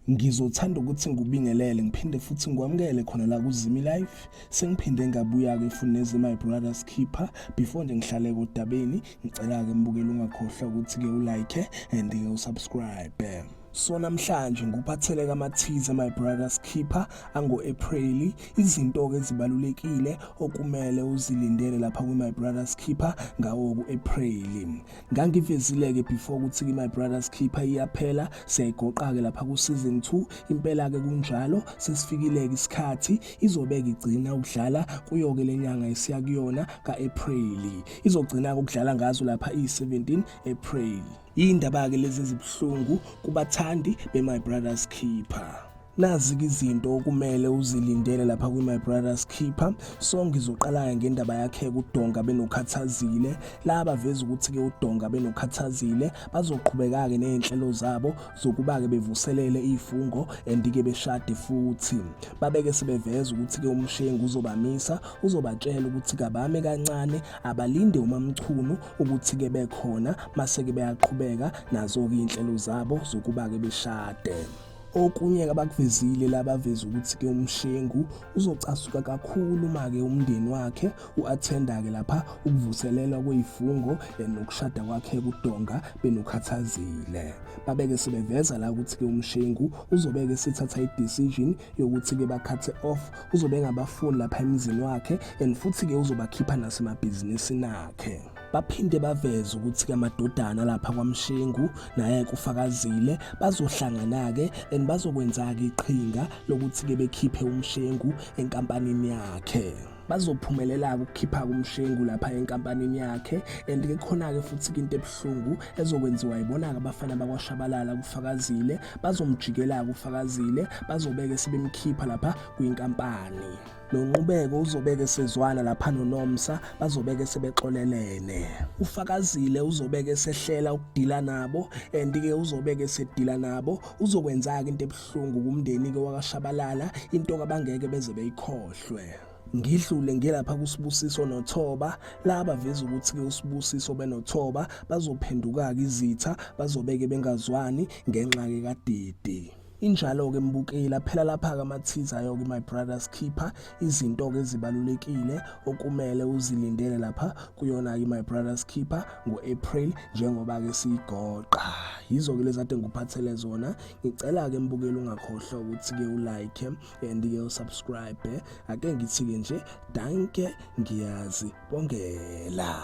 Ngizothanda ukuthi ngikubingelele ngiphinde futhi ngikwamukele khona la kuZimi Life. Sengiphinde ngabuya-ke futhi neze-My Brothers Keeper. Before nje ngihlale kodabeni, ngicela-ke mbukeli ungakhohlwa ukuthi-ke ulike and-ke usubscribe. So namhlanje ngikuphathele kamathize My Brothers Keeper ango-April, izinto-ke ezibalulekile okumele uzilindele lapha kwi-My Brothers Keeper ngawo ku-April. Ngangivezile-ke before ukuthi-ke My Brothers Keeper iyaphela, siyayigoqa-ke lapha ku-season 2. Impela-ke kunjalo, sesifikile-ke isikhathi, izobe-ke igcina ukudlala kuyo-ke le nyanga esiya kuyona ka-April. Izogcina-ke ukudlala ngazo lapha iyi-17 April. Yindaba-ke lezi ezibuhlungu kubathandi be-My Brothers Keeper. Nazi-ke izinto okumele uzilindele lapha kwi-My Brothers Keeper. So ngizoqala-ke ngendaba yakhe uDonga benoKhathazile. La baveza ukuthi-ke uDonga benoKhathazile bazoqhubeka-ke ney'nhlelo zabo zokuba-ke bevuselele iy'fungo and-ke beshade futhi. Babeke sebeveza ukuthi-ke uMshengu uzobamisa, uzobatshela ukuthi kabame kancane, abalinde uMaMchunu ukuthi-ke bekhona, mase-ke beyaqhubeka nazo-ke iy'nhlelo zabo zokuba-ke beshade. Okunye abakuvezile labaveza ukuthi-ke uMshengu uzocasuka kakhulu uma-ke umndeni wakhe u-athenda-ke lapha ukuvuselelwa kweyifungo nokushada kwakhe kuDonga benoKhathazile. Babeke sebeveza la ukuthi-ke uMshengu uzobeke sethatha i-decision yokuthi-ke bakhathe off, uzobe engabafuni lapha emzini wakhe and futhi-ke uzobakhipha nasemabhizinisini akhe. Baphinde baveze ukuthi-ke amadodana lapha kwaMshengu naye kufakazile bazohlangana-ke and bazokwenza-ke iqhinga lokuthi-ke bekhiphe uMshengu enkampanini yakhe. Bazophumelela-ke ukukhipha uMshengu lapha enkampanini yakhe and-ke khona-ke futhi-ke into ebuhlungu ezokwenziwa yibona-ke abafana bakwaShabalala kufakazile, bazomjikela-ke ufakazile, bazobeke sebemkhipha lapha kwinkampani. NoNqubeko uzobeke sezwana lapha noNomsa, bazobeke sebexolelene. Ufakazile uzobeke sehlela ukudila nabo and-ke uzobeke sedila nabo, uzokwenza-ke into ebuhlungu kumndeni-ke wakaShabalala, into abangeke beze beyikhohlwe. Ngidlule ngilapha kuSibusiso noThoba, la baveza ukuthi-ke uSibusiso benoThoba bazophenduka-ke izitha, bazobeke bengazwani ngenxa-ke kaDidi. Injalo-ke mbukeli, aphela lapha-ke amathiza-ke My Brothers Keeper, izinto-ke ezibalulekile okumele uzilindele lapha kuyona-ke My Brothers Keeper ngo-April njengoba-ke siyigoqa. Yizo-ke lezi ade ngikuphathele zona. Ngicela-ke mbukeli ungakhohlwa ukuthi-ke ulike and-ke usubscribe. Ake ngithi-ke nje danke, ngiyazibongela.